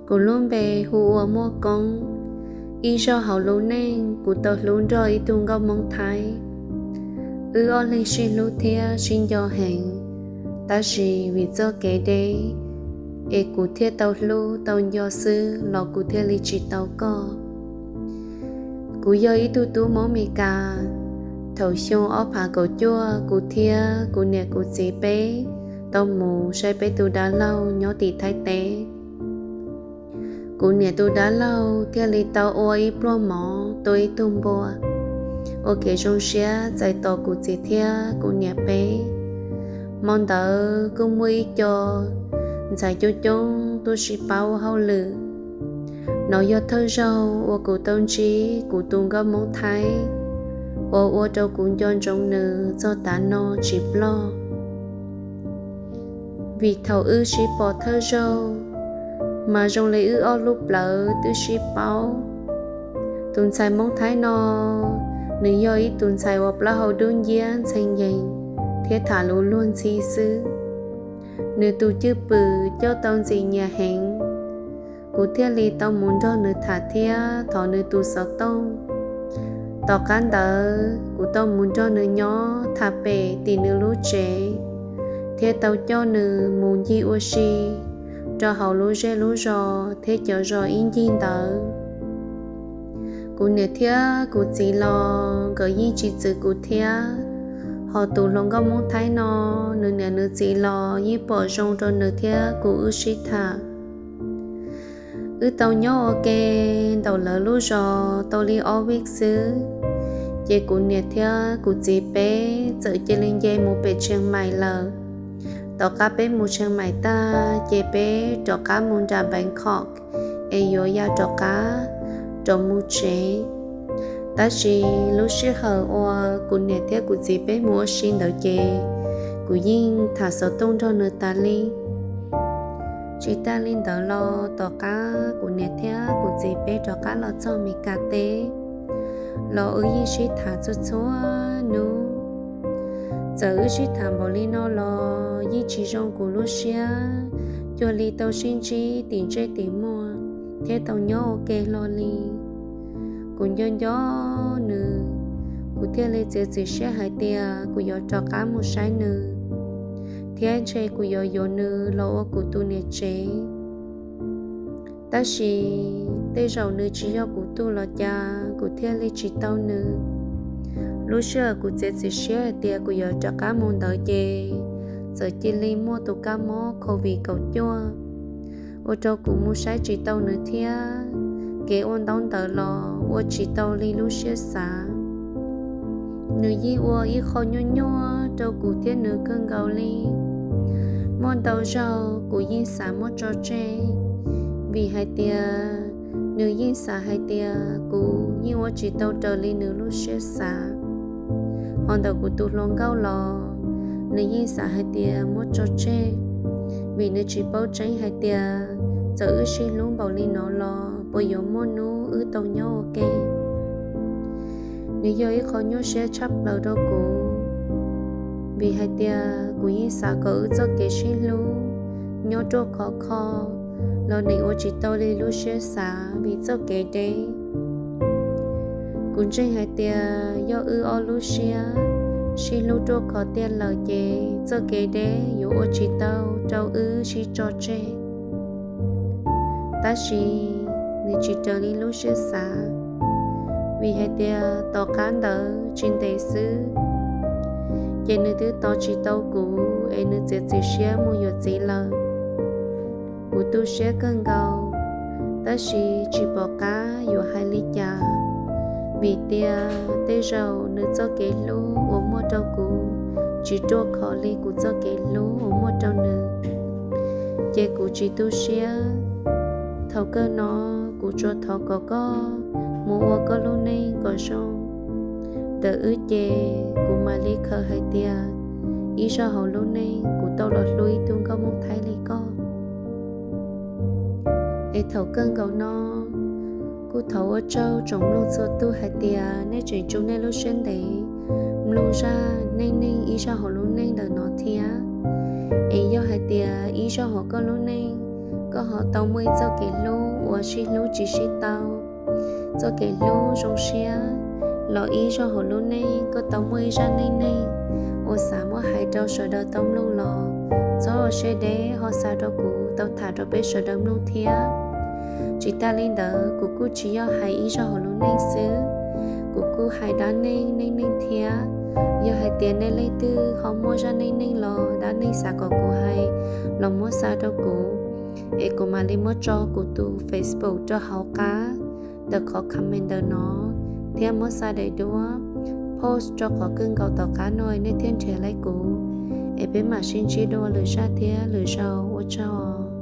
Kuv lub npe hu ua Muaj Koob. Ib zaug hauv lub neej kuv tau hlub nrog ib tug nkauj Hmoob Thaib. Wb ob leeg sib hlub thiab sib nco heev, tab sis vim txoj kev deb es kuv thiaj tau hlub tau nco xwb los kuv thiaj li tsis tau koj. Kuv yog ib tug tub Hmoob Mes Kas. Thaum xyoo ob phav kaum cuaj kuv thiab kuv niam kuv txiv peb tau mus saib peb tus dab laug nyob tim Thaib teb. Kuv niam tus dab laug thiaj li tau ua ib pluag mov tua ib tug npua, ua kev zoo siab txais tos kuv txiv thiab kuv niam peb. Hmo ntawd kuj muaj ib co ntxhais coob coob tuaj sib pab ua hauj lwm. Nov yog thawj zaug uas kuv tau ntsib kuv tus nkauj Hmoob Thaib uas ua rau kuv nco ntsoov nws txog tav no tsis ploj. Vim thaum wb sib pom thawj zaug mas zoo li wb ob lub plawv twb sib paub. Tus ntxhais Hmoob Thaib no, nws yog ib tus ntxhais uas plaub hau dub nciab ntxhee yees thiab tham lus luag ntxhi xwb. Nws tus cwj pwm coj tau ntxim nyiam heev, kuv thiaj li tau mus nrog nws tham thiab thov nws tus xov tooj. Tom qab ntawd kuv tau mus nrog nws nyob tham pem tim nws lub tsev, thiab tau coj nws mus ncig ua si rau hauv lub zej lub zos thiab cov zos ib ncig ntawd. Kuv niam thiab kuv txiv los nkawd yeej tsis txwv kuv thiab. Ho tus hluas nkauj Hmoob Thaib no, nws niam nws txiv los yeej pom zoo rau nws thiab kuv wb sib tham. Wb tau nyob ua ke ntawm lawv lub zos tau li ob vij xwb, ces kuv niam thiab kuv txiv peb txawm cia li nce mus pem Tsheej Maim lawm. Tom qab peb mus Tsheej Maim tag ces peb rov qab mus nram Bangkok es yuav ya rov qab rov mus tsev. Tab sis lub sij hawm uas kuv niam thiab kuv txiv peb mus ua si ntawd ces kuv yeej tham xov tooj nrog nws tas li. Tsis tas li ntawd los tom qab kuv niam thiab kuv txiv peb rov qab los txog Mes Kas teb los wb yeej sib tham txhua txhua hnub. Txawm wb sib tham npaum li no los yeej tsis zoo kuv lub siab, cuag li tau sib ntsib tim ntsej tim muag thiab tau nyob ua ke hlo li. Kuv nco nco nws, kuv thiaj li txiav txim siab hais tias kuv yuav rov qab mus saib nws, thiab ntshe kuv yuav yuav nws los ua kuv tus niam tsev. Tab sis tej zaum nws tsis yog kuv tug los cas kuv thiaj li tsis tau nws. Lub sij hawm kuv txiav txim siab hais tias kuv yuav rov qab mus ntawd ces txawm cia li muaj tus kab mob covid kaum cuaj, ua rau kuv mus saib tsis tau nws thiab. Kev ua ntaub ntawv los ua tsis tau li lub siab xav. Nws yeej ua ib qho nyuaj nyuaj rau kuv thiab nws kawg nkaus li. Muaj ntau zaus kuv yeej xav muab tso tseg, vim hais tias nws yeej xav hais tias kuv yeej ua tsis tau raws li nws lub siab xav. Ho ntawm kuv tus hluas nkauj los, nws yeej xav hais tias muab tso tseg, vim nws tsis paub tseeb hais tias txawm wb sib hlub npaum li no los puas yuav muaj hnub wb tau nyob ua ke. Nws yog ib qho nyuaj siab tshaj plaws rau kuv, vim hais tias kuv yeej xav kom wb txoj kev sib hlub nyob ruaj khov kho los nws ua tsis tau li lub siab xav vim txoj kev deb. Kuv ntseeg hais tias yog wb ob lub siab sib hlub ruaj khov tiag lawm ces txoj kev deb yuav ua tsis tau rau wb sib tso tseg. Tab sis nws tsis raws li lub siab xav, vim hais tias tom qab ntawd tsis ntev xwb ces nws twb tos tsis tau kuv es nws txiav txim siab mus yuav txiv lawm. Kuv tu siab kawg nkaus, tab sis tsis pom qab yuav hais li cas, vim tias tej zaum nws txoj kev hlub uas muaj rau kuv tsis ruaj khov li kuv txoj kev hlub uas muaj rau nws, ces kuv tsis tu siab. Thaum kawg no kuv tsuas thov kom koj mus ua koj lub neej kom zoo. Ntawm wb ces kuv mam li khaws hais tias ib zaug hauv lub neej kuv tau los hlub ib tug nkauj Hmoob Thaib li koj. Es thaum kawg nkaus no, kuj thov ua tsaug tsoom mloog txhua tus hais tias nej tseem tso nej lub siab ntev mloog zaj neej neeg ib zaug hauv lub neej ntawm no thiab. Es yog hais tias ib zaug hauv koj lub neej Koj ho tau muaj ib txoj kev hlub uas sib hlub tsis sib tau, txoj kev hlub zoo siab, los ib zaug hauv lub neej koj tau muaj ib zaj neej neeg uas xav muab hais rau sawv daws tau mloog los txhob ua siab deb ho xa rau kuv tau tham rau peb sawv daws mloog thiab. Tsis tas li ntawd kuv kuj tsis yog hais ib zaug hauv lub neej xwb, kuv kuj hais dab neeg neej neeg thiab. Yog hais tias nej leej twg ho muaj zaj neej neeg los dab neeg xav kom kuv hais los muab xa rau kuv, es kuv mam li muab tso kuv tus Facebook rau hauv qab ntawm qhov comment ntawm no, thiab muab xa daim duab post rau qhov kawg nkaus tom qab no nej thiaj nrhiav tau kuv. Es peb mam sib ntsib dua lwm zaj thiab lwm zaus, ua tsaug.